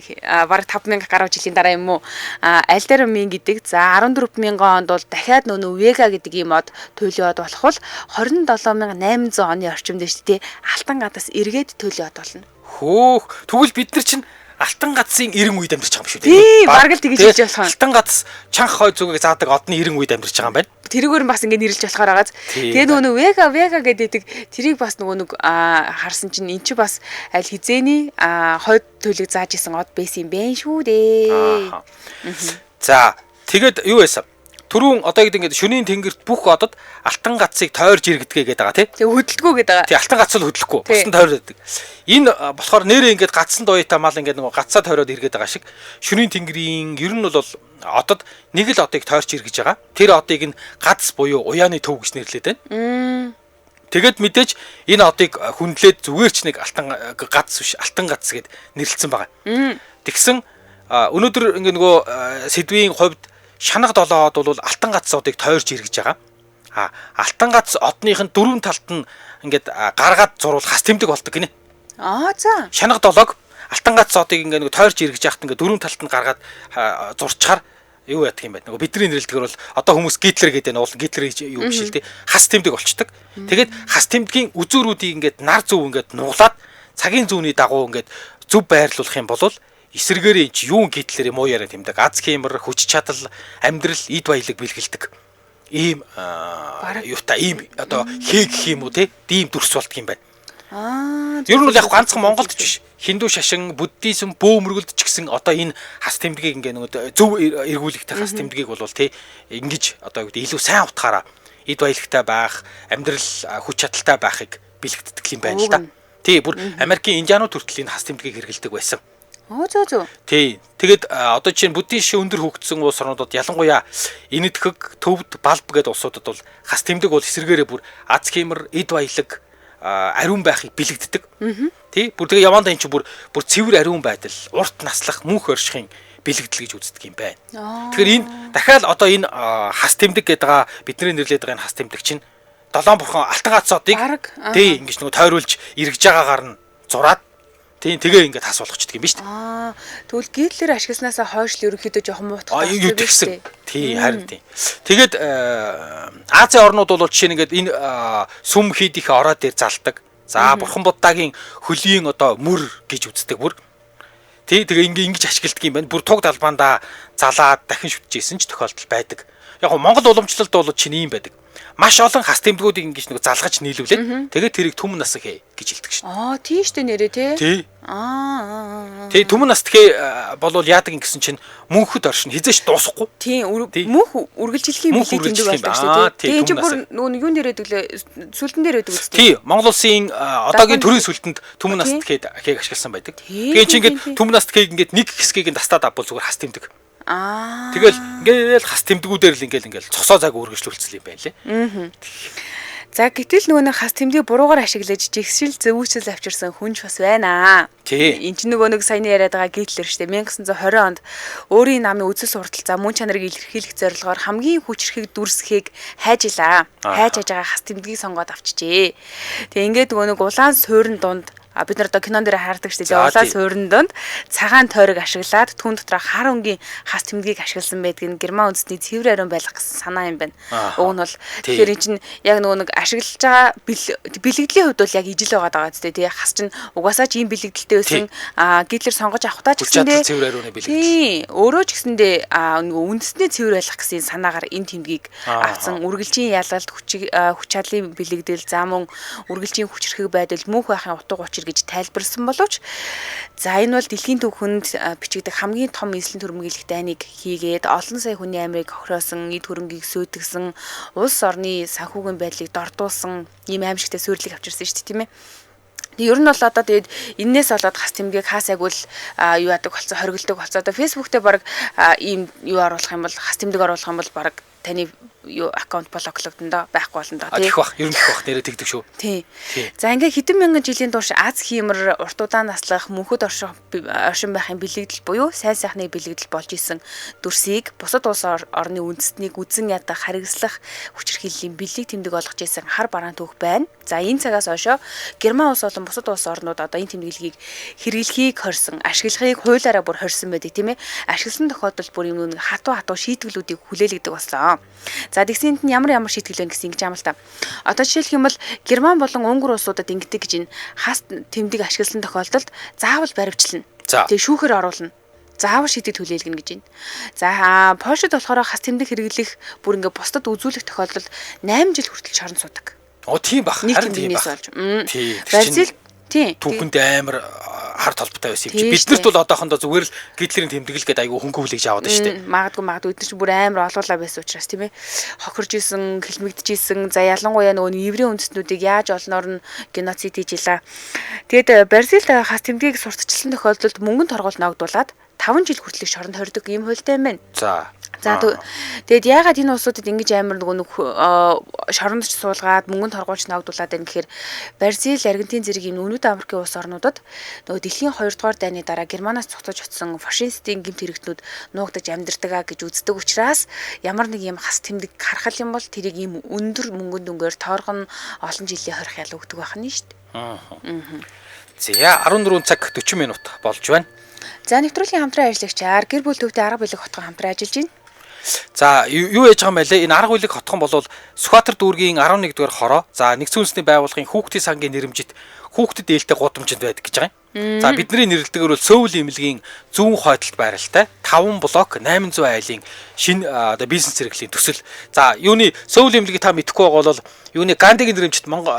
бараг 5000 гаруй жилийн дараа юм уу Альдерамин гэдэг за 14000 онд бол дахиад нөө Вега гэдэг ийм од туйлын од болох бол 27800 оны орчимд шүү дээ. Алтан гадас эргээд туйлын од болно. Хөөх тэгвэл бид нар чинь Алтан гацын 90 үед амьдарч байгаа юм шүү дээ. Тийм, бараг л тэгж хэлж болох юм. Алтан гац чанх хой зүгийг заадаг одны 90 үед амьдарч байгаа юм байна. Тэрүүгээр нь бас ингэ нэрлж болохоор байгааз. Тэгээ нөгөө нэг Вега Вега гэдэг тэрийг бас нөгөө нэг харсан чинь эн чи бас аль хизээний хойд төлөг зааж исэн од байсан юм бэ шүү дээ. За, тэгээд юу байсан? Түрүүн одоо гэдэг ингээд шөнийн тэнгэрт бүх одод алтан гацыг тойрж иргэдгээ гэдэг байгаа тий. Тэг хөдөлдгөө гэдэг байгаа. Тий, алтан гац л хөдлөхгүй. Бус нь тойроод байдаг. Энэ болохоор нэрээ ингээд гацсан дуятаа мал ингээд нөгөө гацаа тойроод иргээд байгаа шиг шөнийн тэнгэрийн ер нь бол одод нэг л одыг тойрч иргэж байгаа. Тэр одыг нь гац буюу уяаны төв гэж нэрлэдэг байна. Тэгээд мэдээж энэ одыг хүндлээд зүгээр ч нэг алтан гац биш алтан гац гэд нэрлэлсэн байгаа. Тэгсэн өнөөдөр ингээд нөгөө сэдвийн хувьд шанаг долоо од бол алтан гац одыг тойрч иргэж байгаа. Алтан гац одных нь дөрвөн талд нь ингээд гаргаад зурвал хас тэмдэг болдог гинэ. За. Шанаг долоог алтан гац одыг ингээд нөгөө тойрч иргэж яхад ингээд дөрвөн талд нь гаргаад зурчхаар юу яадаг юм бэ? Нөгөө бидний нэрлэлдгээр бол одоо хүмүүс Гитлер гэдэг нь уул Гитлер юу биш л дээ. Хас тэмдэг болчдөг. Тэгээд хас тэмдгийн үзүүрүүдийг ингээд нар зөв ингээд нуглаад цагийн зүүнний дагуу ингээд зөв байрлуулах юм бол эсэргээрээ эн чи юун Гитлерийн муу яриа тэмдэг аз хиймэр хүч чадал амьдрал эд баялаг бэлгэлдэг ийм юутай ийм одоо хээг гэх юм уу те ийм дүрс болдго юм байна. Ер нь бол яг ганцхан Монголд ч биш. Хиндүү шашин, буддизм, бөө мөргөлд ч гэсэн одоо энэ хас тэмдгийг ингээ нөгөө зөв эргүүлэгтэй хас тэмдгийг бол те ингэж одоо юу гэдэг илүү сайн утгаараа эд баялагтай байх, амьдрал хүч чадалтай байхыг бэлэгддэг юм байна л да. Тий, бүр Америкийн индианууд хүртэл энэ хас тэмдгийг хэрэглэдэг байсан. Зөө. Тий. Тэгээд одоо чинь буддийн шин өндөр хөгжсөн улс орнуудад ялангуяа Энэтхэг, Төвд, Балб гэдэг улсуудад бол хас тэмдэг бол эсэргээрээ бүр аз хиймэр, эд баялаг, ариун байхыг бэлэгддэг. Тий. Бүр тэгээ явандаа эн чинь бүр цэвэр ариун байдал, урт наслах, мөнх оршихын бэлэгдэл гэж үздэг юм байна. Тэгэхээр энэ дахиад одоо энэ хас тэмдэг гэдэг байгаа бидний нэрлээд байгаа энэ хас тэмдэг чинь долоон бурхан алтан гац одыг тий ингэж нөгөө тойруулж эргэж байгаагаар нь зураад тий тэгээ ингээд хас болгочдөг юм биш үү? Аа тэгвэл Гитлер ашигласнаасаа хойш л ерөнхийдөө жоохон муутгах юу тэгсэн. Тий харин тий. Тэгээд Азийн орнууд бол жишээ нь ингээд энэ сүм хийдийнхээ ороо дээр залдаг. За бурхан Буддагийн хөлийн одоо мөр гэж үздэг бүр. Тий тэгээ ингээ ингэж ашигладаг юм байна. Бүр туг далбаандаа залаад дахин шүтжсэн ч тохиолдол байдаг. Яг гоо Монгол уламжлалт бол чинь ийм байдаг. Маш олон хас тэмдгүүдийг ингэж нэг залгаж нийлүүлээд тэгээд тэрийг түмэн нас хээ гэж хэлдэг шин. Аа тийм штэ нэрээ тий. Тий. Аа. Тий түмэн нас тхээ болвол яадаг юм гэсэн чинь мөнхөд оршин хизээш дуусахгүй. Тийм мөнх үргэлжлэхийн бэлэг тэмдэг болдог штэ тий. Тийм чи бүр нөгөө юун дээр өгдөг лээ сүлдэн дээр өгдөг үстэй. Тий Монгол улсын одоогийн төрийн сүлдэнд түмэн нас тхээ хээг ашигласан байдаг. Тэгээ чи ингээд түмэн нас тхээг ингээд нэг хэсгийг нь тастаад авбал зүгээр хас тэмдэг. Аа. Тэгэл ингээл хас тэмдгүүдээр л ингээл цосоо цаг үргэлжлүүлсэн юм байна лээ. Аа. За гэтэл нөгөө нэг хас тэмдгийг буруугаар ашиглаж жигшил зөвүүчл авчирсан хүнч бас байна. Тий. Энд чинь нөгөө нэг саяны яриад байгаа Гитлер штэ 1920 онд өөрийн намын үзэл суртал за мөн чанарыг илэрхийлэх зорилгоор хамгийн хүчрхэг дүрсхийг хайж илаа. Хайж хаж байгаа хас тэмдгийг сонгоод авчижээ. Тэгээ ингээд нөгөө нэг улаан суурин дунд бид нар одоо кинон дээр хардаг шүү дээ. Улаан суурин дунд цагаан тойрог ашиглаад түн дотроо хар өнгийн хас тэмдгийг ашигласан байдаг нь Герман үндэсний цэвэр ариун байх гэсэн санаа юм байна. Уг нь бол тэгэхээр эн чинь яг нөгөө нэг ашиглаж байгаа бэлэгдлийн хувьд бол яг ижил байгаа даа зү тий. Хас чинь угаасаа ч ийм бэлэгдэлтэй байсан. Гитлер сонгож авахдаа ч гэсэндээ цэвэр ариуны бэлэгдэл. Тий. Өөрөө ч гэсэндээ нөгөө үндэсний цэвэр байх гэсэн санаагаар энэ тэмдгийг авсан. Үргэлжийн ялалт, хүч чадлын бэлэгдэл, за мөн үргэлжийн хүчрхэг байдал, мөнх байхын утга учир гэж тайлбарласан боловч за энэ бол дэлхийн түүхэнд бичигдэх хамгийн том эзлэн төрмгийлэх дайныг хийгээд олон сая хүний амирыг хохироосон, эд хөрөнгийг сүйтгэсэн, улс орны санхүүгийн байдлыг дордуулсан ийм аимшигтай сүйрлийг авчирсан шүү дээ тийм ээ. Ер нь бол одоо тэгээд энээс болоод хас тэмдгийг хаасайг үл юу яадаг болсон, хоригддог болсон. Одоо Facebook дээр баг ийм юу оруулах юм бол хас тэмдэг оруулах юм бол баг таны юу аккаунт блоклогдсон доо байхгүй болно доо тий. Тэгэх бах, ер нь тэгэх бах нэрээ тэгдэг шүү. Тий. За ингээ хэдэн мянган жилийн турш Аз хиймэр урт удаан наслах мөнхөд оршин байхын бэлэгдэл буюу сайн сайхны бэлэгдэл болж исэн дүрсийг бусад улс орны үндэстнийг үзэн ядах, харгислах хүчирхийллийн бэлэг тэмдэг болгож исэн хар бараан түүх байна. За энэ цагаас хойшоо Герман улс болон бусад улс орнууд одоо энэ тэмдэглэгийг хэрэглэхийг хорьсон, ашиглахыг хуулиараа бүр хорьсон байдаг тийм ээ. Ашигласан тохиолдолд бүр юм нэг хатуу шийтгэлүүдийг хүлээлгдэг болсон. За тэгсэнд нь ямар шийтгэл вэ гэсэн ингэж юм л та. Одоо жишээлх юм бол Герман болон Унгар улсуудад ингэдэг гэж энэ хас тэмдэг ашигласан тохиолдолд заавал баривчлана. Тэгээ шүүхээр оруулна. Заавал шийтгэл хүлээлгэнэ гэж байна. За Польшид болохоор хас тэмдэг хэрэглэх бүр ингээ бусдад үзүүлэх тохиолдолд 8 жил хүртэл шорон суудаг. Оо тийм бах. Харин тийм бах. Бразил тийм. Түүхэнд амар хар толботой байсан юм чи. Биднэрт бол одоохондоо зүгээр л Гитлерийн тэмдэглэл гэдэг айгүй хөнгө хүлээж аваад байна шүү дээ. Магадгүй эдгээр чинь бүр амар олуулаа байсан учраас тийм ээ. Хохирж исэн, хилмигдэж исэн. За ялангуяа нөгөө еврей үндэстнүүдийг яаж олноор нь геноцид хийж илаа. Тэгээд Бразилд хас тэмдгийг сурталчилсан тохиолдолд мөнгөн торгуул ногдуулаад 5 жил хүртэл шоронд хордог ийм хуультай юм байна. За тэгээд яагаад энэ улсуудад ингэж амар нөгөө нэг шоронд ч суулгаад мөнгөнд торгуулж ногдуулаад байна гэхээр Бразил, Аргентин зэрэг ийм Өмнөд Америкийн улс орнуудад нөгөө дэлхийн 2 дугаар дайны дараа Германаас цуцаж очсон фашистын гэмт хэрэгтнүүд нуугдаж амьдардаг а гэж үздэг учраас ямар нэг юм хас тэмдэг харах юм бол тэрийг ийм өндөр мөнгөнд дүнгээр тооргон олон жилийн хорих ял өгдөг байх нь шүү дээ. За 14 цаг 40 минут болж байна. За нэвтрүүлгийн хамтран ажиллагчаар гэр бүл төвтэй арга билэг хотгон хамтран ажиллаж байна. За юу яаж байгаа юм бэ лээ? Энэ арга билэг хотхон бол Сүхбаатар дүүргийн 11 дугаар хороо. За нэгдсэн үндэсний байгууллагын хүүхдийн сангийн нэрэмжит хүүхдэд ээлтэй гудамжинд байдаг гэж байгаа юм. За бидний нэрлэдэг бол Сөүл имлэгийн зүүн хойдолд байралтай 5 блок 800 айлын шинэ одоо бизнес зэрэглэлийн төсөл. За юуны Сөүл имлэгийг та мэдэхгүй байгаа бол юуны Гандигийн нэрэмжит Монгол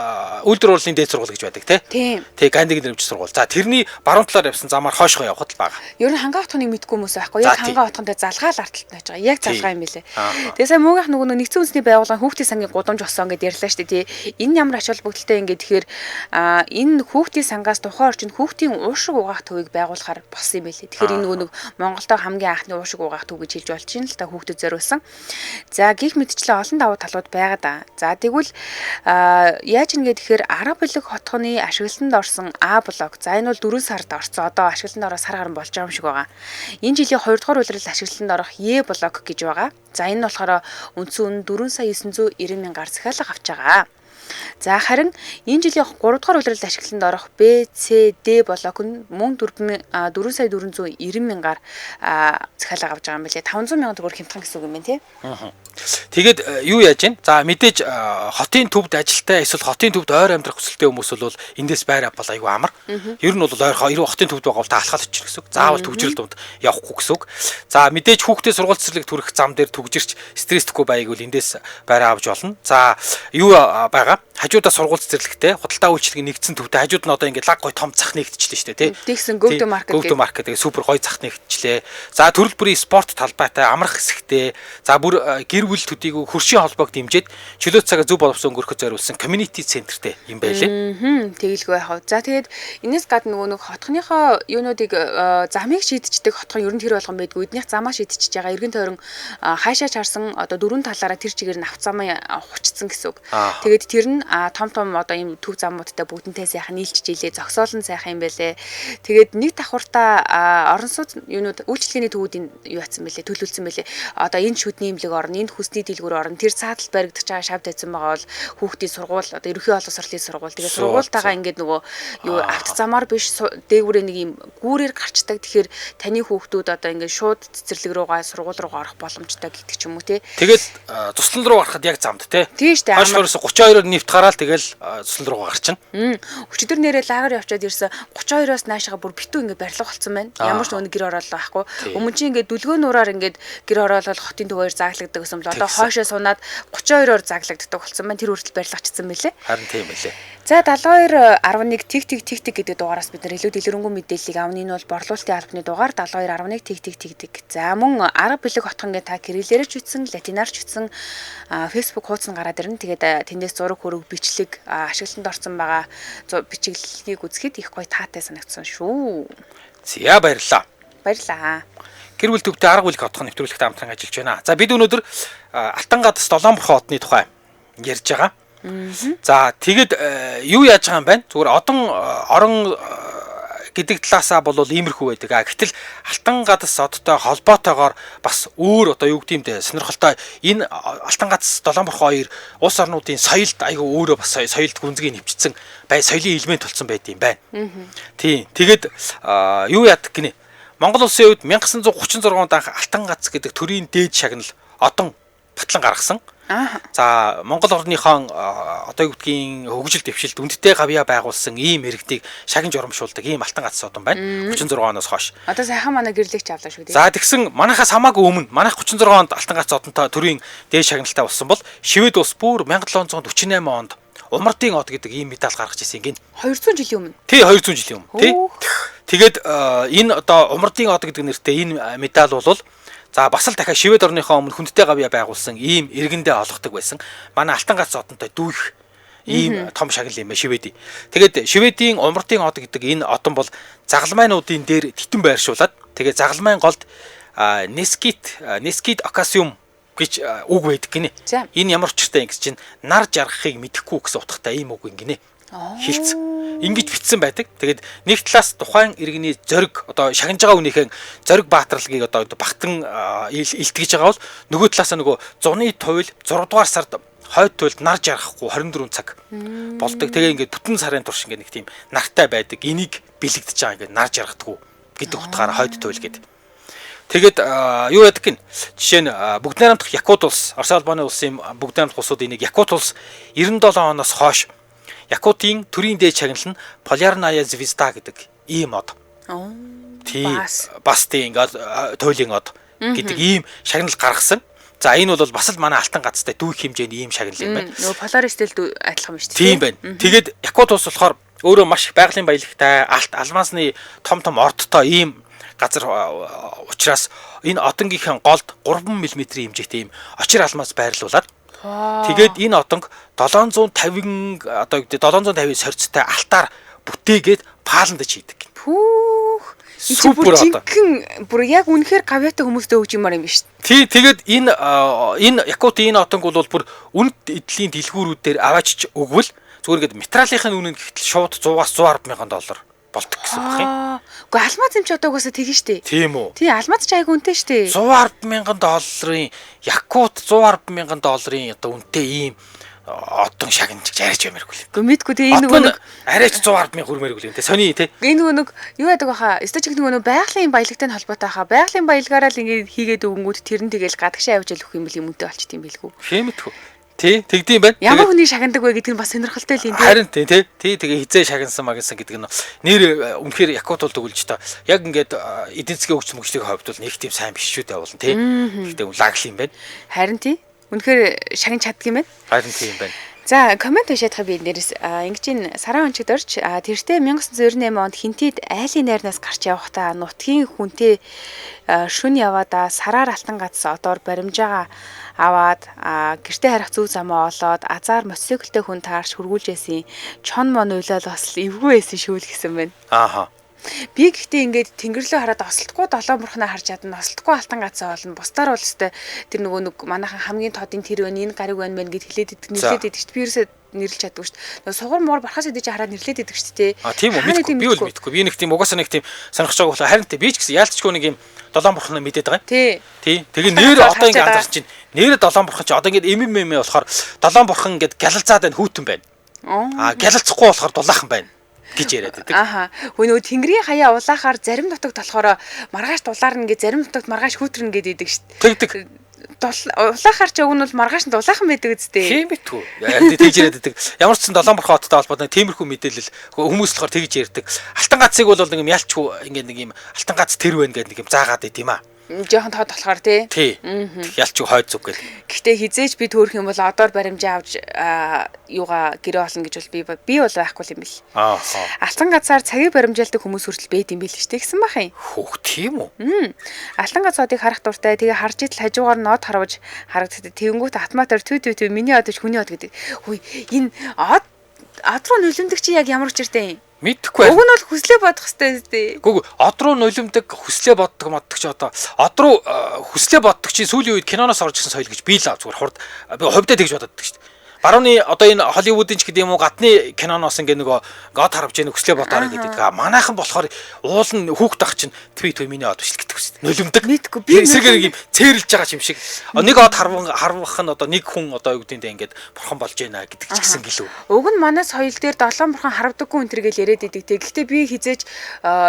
үйлдвэр урлалын дээд сургууль гэж байдаг тий. Тий Гандигийн нэрэмжит сургууль. За тэрний баруун талаар явсан замаар хойшгоо явхад л байгаа. Ер нь хангаа отхоныг мэдгүй хүмүүс байхгүй. Яг хангаа отхонтой залгаал арталт нь очиж байгаа. Яг залгаа юм билээ. Тэгээ сая муугийнх нөгөө нэгдсэн үндэсний байгууллагын хүүхдийн сангийн гудамж болсон гэдээ ярьлаа шүү дээ тий. Энэ ямар ач холбогдолтой ингээд тэгэхээр энэ хүүхдийн сангаас тухайн орчинд хүүхдийн Хүүхдийн уушиг угаах төвийг байгуулахар болсон юм байлээ. Тэгэхээр энэ нөгөө нэг Монголдо хамгийн анхны уушиг угаах төв гэж хэлж болж байна л та, хүүхдэд зориулсан. За гих мэтчлэн олон давуу талууд байгаа да. За тэгвэл яаж ингэ тэгэхээр арга бэлэг хотхоны ашиглалтанд орсон А блок. За энэ бол 4 сард орсон. Одоо ашиглалтанд ороо сар гарan болж байгаа юм шиг байгаа. Энэ жилийн 2 дугаар улирал ашиглалтанд орох Е блок гэж байгаа. За энэ нь болохоор үндсэн үн 4 сая 990 мянгаар захиалга авч байгаа. За харин энэ жилийн 3 дугаар улиралд ашиглалтанд орох Б, С, Д блок нь мөн 4 сая 490 мянгаар захиалга авч байгаа юм билээ. 500 мянган төгрөг хямдхан гэсэн үг юм байна тий. Тэгээд юу яаж вэ? За мэдээж хотын төвд ажилтай эсвэл хотын төвд ойр амьдрах хүсэлтэй хүмүүс бол эндээс байр авбал айгүй амар. Ер нь бол ойр хотын төвд байгаа бол та алхаад очих гэсэн үг. Заавал төвжрэл дунд явахгүй гэсэн үг. За мэдээж хүүхдээ сургууль цэцэрлэг түрэх зам дээр түгжирч стресстгүй байг бол эндээс байраа авч болно. За юу байгаа? Хажуудаа сургууль цэцэрлэгтэй худалдаа үйлчилгээ нэгдсэн төвтэй хажууд нь одоо ингээд лаг гой том зах нэгдчихлээ шүү дээ тий. Тэгсэн Go to Market гэдэг. Go to Market гэдэг супер гой зах нэгдчихлээ. За төрөл бүрийн спорт талбайтай амрах хэсэгтэй. За бүр гэр бүл төдийгүй хөршийн холбоог дэмжиж чөлөө цагаа зөв боловсон өнгөрөхөд зориулсан community центртэй юм байлээ. Тэгэлгүй яах вэ? За тэгээд энэс гадна нөгөө нэг хотхныхоо юунуудыг замыг шийдчихдэг хотхон ер нь тэр болгон байдгүй. Эднийх замаа шийдчихэж байгаа. Эргэн тойрон хаашаа чарсан одоо дөрвөн талаараа тэр чигээр нь авц замаа хучсан гэсэн үг. Тэгээд тэр нь том том одоо ийм төв замуудтай бүгдэнтэй сайхан нийлчихж илээ. Зогсоол нь сайхан юм байлээ. Тэгээд нэг давхартаа орон сууц юунууд үйлчилгээний төвүүдийн юу атсан бэлээ, төлөвлөсөн бэлээ. Одоо энэ шүдний имлэг орно, энэ хүсний дэлгүүр орно. Тэр цаадалд баригдах байгаа шав тавьсан байгаа бол хүүхдийн сургууль, одоо ерөнхий боловсролын сургууль. Тэгээд сургуультайгаа ингээд нөгөө юу авто замаар биш дээгүүрээ нэг юм гүүрээр гарчдаг. Тэгэхээр таны хүүхдүүд одоо ингээд шууд цэцэрлэг руугаа сургууль руугаа орох боломжтой гэдэг ч юм уу тий. Тэгээд туслан руу гарахад яг замд тий. Тийм шүү дээ. Хойш 32-оор нэвт гараал тэгэл туслан руугаа гарчна. Өчигдөр нэрээ лагер явчаад ирсэн 32-оос наашаага бүр битүү ингээд барилга болсон байна. Ямар ч нэг гэр ороолоо байхгүй. Өмнө чинь ингээд дүлгөө нуураар ингээд гэр ороолол хотын төвөөр зааглагддаг гэсэн бол одоо хойшоо сунаад 32-оор зааглагддаг болсон байна. Тэр хүртэл барилгачсан мэлээ. Харин тийм байлээ. За 72.11 тэг тэг тэг тэг гэдэг дугаараас бид нар илүү дэлгэрэнгүй мэдээллийг авна. Энэ бол борлуулалтын албаны дугаар 72.11 тэг тэг тэг тэг. За мөн арга бэлэг хотхон гэ та кириллээрч бичсэн, латинаар ч бичсэн Facebook хуудас нь гараад ирнэ. Тэгээд тэндээс зураг хөрөг бичлэг ашиглалтанд орсон байгаа бичиглэлийг үзэхэд их гоё таатай санагдсан шүү. За баярлалаа. Баярлалаа. Гэр бүл төвтэй арга бүлэг хотхон нэвтрүүлэгт хамтран ажиллаж байна. За бид өнөөдөр Алтан гадас Долоон бурхан одны тухай ярьж байгаа. За тэгэд юу яаж байгаа юм бэ? Зүгээр одон орон гэдэг талаасаа бол иймэрхүү байдаг. А гэтэл Алтан гадас одтой холбоотойгоор бас өөр одоо юу гэдэг юм бэ? Сонирхолтой энэ Алтан гадас Долоон бурхан хоёр улс орнуудын соёлд айгүй өөрөө бас соёлд гүнзгий нэвчсэн бай соёлын элемент болсон байд юм байна. Тийм. Тэгээд юу яадаг гинэ? Монгол улсын хувьд 1936 онд анх Алтан гац гэдэг төрийн дээд шагнал одон батлан гаргасан. За Монгол орныхон одоо юу гэдгийг хөгжил дэвшилт үндтэй гавьяа байгуулсан ийм иргэдийг шагнаж урамшуулдаг ийм Алтан гац одон байна. 36 оноос хойш. Одоо сайхан манай гэрлэгч авлаа шүү дээ. За тэгсэн манайхаас хамаагүй өмнө манайх 36 онд Алтан гац одонтой төрийн дээд шагналтай болсон бол Швед улс бүр 1748 онд Умардын од гэдэг ийм медаль гаргаж ирсэн гин. 200 жилийн өмнө. Тий 200 жилийн өмнө. Тий. Тэгээд энэ одоо Умардын од гэдэг нэртэй энэ медаль бол за бас л дахиад Швед орныхоо өмнө хүндтэй гавьяа байгуулсан ийм иргэндээ олгодог байсан. Манай Алтан гац одонтой дүүх ийм том шагнал юм байна Шведийн. Тэгээд Шведийн Умардын од гэдэг энэ одон бол загалмайнуудын дээр титэн байршуулад тэгээд загалмайн голд Нескит Окасиум гэж үг байдаг гинэ. Энэ ямар учиртай юм гэж чинь нар жаргахыг мэдэхгүй гэсэн утгатай ийм үг юм гинэ. Хилцэн. Ингэж бичсэн байдаг. Тэгээд нэг талаас тухайн иргэний зориг одоо шагнаж байгаа хүнийхэн зориг баатарлагыг одоо багтан илтгэж байгаа бол нөгөө талаасаа нөгөө зуны туйл 6 дугаар сард хойд туйлд нар жаргахгүй 24 цаг болдог. Тэгээ ингээд бүтэн сарын турш ингээд нэг тийм нартай байдаг. Энийг бэлэгдэж байгаа ингээд нар жаргадаггүй гэдэг утгаараа хойд туйл гэдэг. Тэгээд юу яадаг гин? Жишээ нь бүгд найрамдах Якут улс, Орос улбаны улсын бүгд найрамдах улсууд энийг Якут улс 97 оноос хойш Якутын төрийн дээд шагнал нь Полярная звезда гэдэг ийм од. Тий. Бас тий ингээд туйлын од гэдэг ийм шагнал гаргасан. За энэ бол бас л манай Алтан гацтай дүүх хэмжээний ийм шагнал юм байна. Нөгөө Polaris-тэй л адилхан юм шүү дээ. Тийм байна. Тэгээд Якут улс болохоор өөрөө маш их байгалийн баялагтай, алт, алмазны том том ордтой ийм газар учраас энэ одонгийнхэн голд 3 мм-ийн хэмжээтэй ийм очир алмаз байрлуулад тэгээд энэ одонг 750 одоо юу гэдэг 750 сорьцтой алтаар бүтээгээд пааландаж хийдэг. Пүүх. Супер жинхэнэ бүр яг үнэхээр гавьяатай хүмүүстэй өгч юмар юм биш. Тий, тэгээд энэ энэ Якут энэ отонг бол бүр үнэт эдлийн дэлгүүрүүдээр аваачч өгвөл зүгээр ингээд материалынхын үнэ нь гэхтэл шууд 100-аас 110 мянган доллар болдог гэсэн баг юм. Үгүй алмаз юм чи одоо угаасаа тэгэн штэ. Тийм үү? Тий, алмаз ч айгүй үнэтэй штэ. 110 мянган долларын Якут 110 мянган долларын одоо үнэтэй ийм одон шагнаж арайч ямаргүй л. Үгүй мэдгүй тий энэ нөгөө нэг арайч 110 мянга хүрмээргүй л тий сони тий. Энэ нөгөө нэг юу яадаг баха? Өстой чиг нөгөө байгалийн баялагтай нь холбоотой хаа. Байгалийн баялагаараа л ингээд хийгээд өгөнгүүт тэр нь тэгэл гадагшаа авч л өгөх юм бэл юм үнэтэй болчт юм билгүү. Хэм мэдхүү. Тий, тэгдэм байх. Ямар хүний шагнадаг вэ гэдэг нь бас сонирхолтой л юм тий. Харин тий, тий. Тий, тэгээ хизээ шагнасан магнасан гэдэг нь нэр үнэхээр Якут бол төгөлж та. Яг ингээд эдийн засгийн хөгжил мөгжлийн хувьд бол нэг тийм сайн биш шүү дээ болно тий. Гэхдээ лагл юм байна. Харин тий. Үнэхээр шагнаж чаддаг юм байна. Харин тийм байна. За, коммент уншаадах би нэрс ингэж ин саран өнчид орч тэртээ 1998 онд Хинтид айлын найрнаас гарч явахдаа нутгийн хүнтэй шүн яваадаа сараар алтан гац одоор баримжаага аваад гэртээ харих зүг замаа олоод азар мотоциклтэй хүн таарч хөргүүлжсэн чон мон уйлал бас эвгүй байсан шүү л гэсэн байна. Ааха. Би гэхдээ ингээд тэнгэрлөө хараад осолдохгүй долоон бурхнаа харж чадна. Осолдохгүй алтан гацаа олно. Бусдаар бол өстой тэр нөгөө нэг манайхан хамгийн тодын тэр байна, энэ гариг байна мэн гэд хэлээд идэг, нэрлээд идэг шүү дээ. Би ерөөсөө нэрлэж чаддгүй шүү дээ. Нөгөө сугар муур бархаас идэж хараад нэрлээд идэг шүү дээ. А тийм үү? Мэдгүй. Би бол мэдгүй. Би нэг тийм угаасаа нэг тийм сонирхож байгаа болохоор харин тий би ч гэсэн яалтчгүй нэг юм долоон бурхнаа мэдээд байгаа юм. Тий. Тий. Тэгээ нэр одоо ингээд анзаарч чинь. Нэр долоон бурхан чи одоо ингээд эм эм эм болохоор долоон бурхан ингээд гялалзаад байна, хүүтэн байна. А гялалцахгүй болохоор дулаахан байна гэж яриад байдаг. Ааха. Хөө нөгөө тэнгэрийн хаяа улаахаар зарим нутагт болохоор маргааш дулаарна гэж зарим нутагт маргааш хүүтрнэ гэдэг идэг шүү дээ. Тэгдэг. Улаахаар ч уг нь бол маргааш нь дулаахан байдаг үстэй. Тийм битгүү. Тэгж яриад байдаг. Ямар ч сан долоон бурхан хоттой холбоотой тиймэрхүү мэдээлэл хүмүүс болохоор тэгж ярьдаг. Алтан гацыг бол нэг юм ялчгүй ингээд нэг юм алтан гац тэр байна гэдэг нэг юм заагаад байт юм аа. Жохон тод болохоор тий. Тий. Ялч хойд зүг гэл. Гэхдээ хизээч би төөрөх юм бол одоор баримжаа авч юугаа гэрээ олно гэж бол би бол байхгүй юм бэл. Аа. Алтан газар цагийг баримжаалдаг хүмүүс хүртэл байд юм бэл шүү дээ гэсэн бах юм. Хөөх тийм үү? Алтан газуудыг харах дуртай. Тэгээ харж идэл хажуугаар нь од харваж харагддаг. Тэгэнгүүт автоматар түй түй түй миний од биш хүний од гэдэг. Хүй энэ од руу нулимдаг чи яг ямар учиртай юм? Мэдхгүй. Уг нь бол хүслээ бодох хэрэгтэй үстэй. Үгүй од руу нулимдаг хүслээ боддог моддог чи одоо од руу хүслээ боддог чи сүүлийн үед киноноос орж ирсэн соёл гэж би л зүгээр хурд би хувьдаа тэгж боддог шүү дээ. Барууны одоо энэ Холливуудын ч гэдэг юм уу гадны киноноос ингээ нөгөө год харавж яах хүслээ бодоорой гэдэг. Манайхан болохоор уул нь хүүхд ах чинь тви тви миний од биш л гэдэг үст. Нулимдаг. Мэдгүй би эсрэгээр юм цээрлж байгаа юм шиг. Нэг од харвах нь одоо нэг хүн одоо юу гэдэг нь ингээд бурхан болж байна гэдэг ч гэсэн гэлүү. Уг нь манай соёл дээр долоон бурхан харавдаггүй энэ төр гэл яриад идэг те. Гэхдээ би хизээж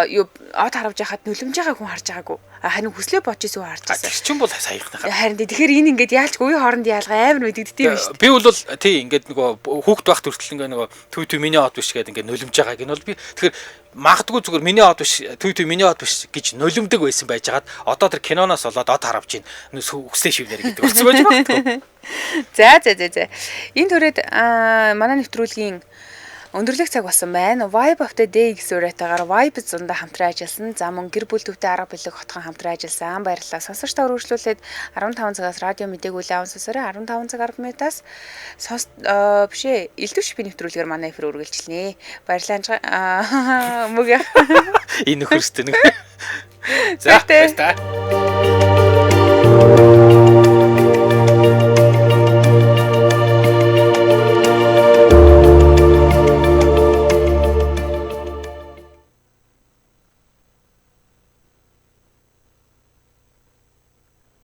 юу од харавж яхад нулимж байгаа хүн харж байгаагүй. Харин хүслээ бодож исэн хүн харж байсан. Тэр чинь бол саяхныхаа. Харин тэгэхээр энэ ингээд яалч үе хооронд ялгаа амар мэдэгддэг юм шүү дээ. Би бол тий ингээд нөгөө хүүхд байхад хүртэл ингээ нөгөө төв төв миний од биш гэдэг ингээд нулимж байгааг нь бол би тэгэхээр магадгүй зүгээр миний од биш төв төв миний од биш гэж нулимдаг байсан байжгаад одоо тэр киноноос болоод од харавж ийн хүслээ шивнэр гэдэг болсон байж магадгүй. За за за за. Энэ төрөд манай нэвтрүүлгийн өндөрлөх цаг болсон байна. Vibe of the Day гэсэн уриатаагаар Vibe зундаа хамтран ажилласан. За мөн гэр бүл төвтэй арга бэлэг хотхон хамтран ажилласан. Баярлалаа. Сонсогч та үргэлжлүүлээд 15 цагаас радио мэдээг үлээ аван сонсороо 15 цаг 10 минутаас сонс биш ээ. Элдвш би нэвтрүүлгээр манай эфир үргэлжлэнэ. Баярлалаа. Мөг. Энэ нөхөрстэй нэг. За баярлалаа.